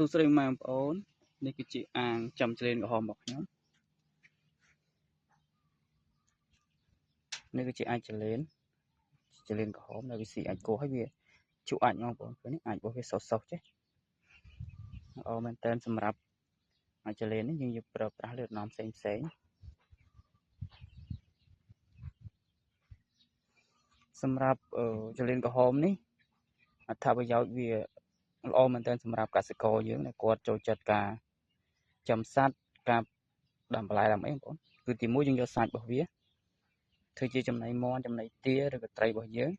សួស្តីម៉ែបងប្អូននេះគឺជាអាងចាំច្លែនក្រហមរបស់ខ្ញុំនេះគឺជាអាចច្លែនច្លែនក្រហមនៅវាស៊ីអាចគោហើយវាជក់អាចបងប្អូនឃើញនេះអាចរបស់វាសុសៗចេះល្អមែនតើសម្រាប់អាចច្លែននេះយើងយកប្រើប្រាស់លើដំណាំផ្សេងផ្សេងសម្រាប់ច្លែនក្រហមនេះអត្ថប្រយោជន៍វាល្អមែនទែនសម្រាប់កសិករយើងដែលគាត់ចូលចិត្តការចំសត្វការដាំបន្លែដាំអីបងប្អូនគឺទីមួយយើងយកសាច់របស់វាធ្វើជាចំណីមាន់ចំណីទាឬក៏ត្រីរបស់យើង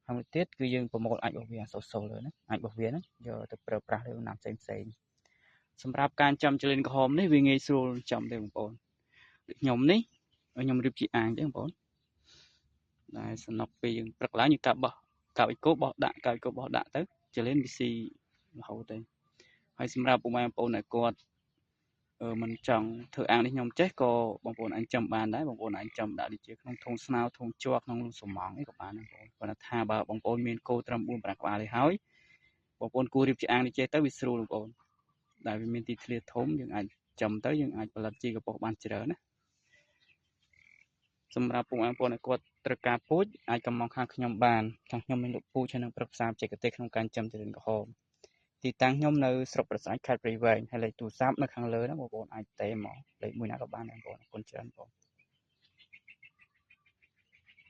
ហើយមួយទៀតគឺយើងប្រមូលអាចរបស់វាសុសៗលើហ្នឹងអាចរបស់វាហ្នឹងយកទៅប្រើប្រាស់លើដំណាំផ្សេងផ្សេងសម្រាប់ការចំចលិនក្រហមនេះវាងាយស្រួលចំទេបងប្អូនដូចខ្ញុំនេះខ្ញុំរៀបជាអាងទេបងប្អូនដែលសំណុកពេលយើងព្រឹកឡើងយើងកាប់បោះកាប់ឲ្យគោបោះដាក់កាប់ឲ្យគោបោះដាក់ទៅចលិនវាស៊ីរហូតទៅហើយសម្រាប់ពុកម៉ែបងប្អូនដែលគាត់មិនចង់ធ្វើអាងនេះខ្ញុំចេះក៏បងប្អូនអាចចាំបានដែរបងប្អូនអាចចាំដាក់ដូចជាក្នុងធុងស្នោធុងជ័រក្នុងសំងអីក៏បានដែរបងប្អូនគាត់ថាបើបងប្អូនមានគោត្រឹម4 5ក្បាលនេះហើយបងប្អូនគួររៀបជាអាងនេះចេះទៅវាស្រួលបងប្អូនដែលវាមានទីធ្លាធំយើងអាចចាំទៅយើងអាចផលិតជីកប៉ុសបានច្រើនណាសម្រាប់ពុកម៉ែបងប្អូនដែលគាត់ត្រូវការពូជអាចកំងខាងខ្ញុំបានខាងខ្ញុំមានលក់ពូជហើយនឹងប្រឹក្សាបច្ចេកទេសក្នុងការចិញ្ចឹមទុរេនក្រហមទីតាំងខ្ញុំនៅស្រុកប្រាសាទខេត្តព្រៃវែងហើយលេខទូរស័ព្ទនៅខាងលើហ្នឹងបងប្អូនអាចតេមកលេខមួយណាក៏បានដែរបងប្អូនអរគុណច្រើនបង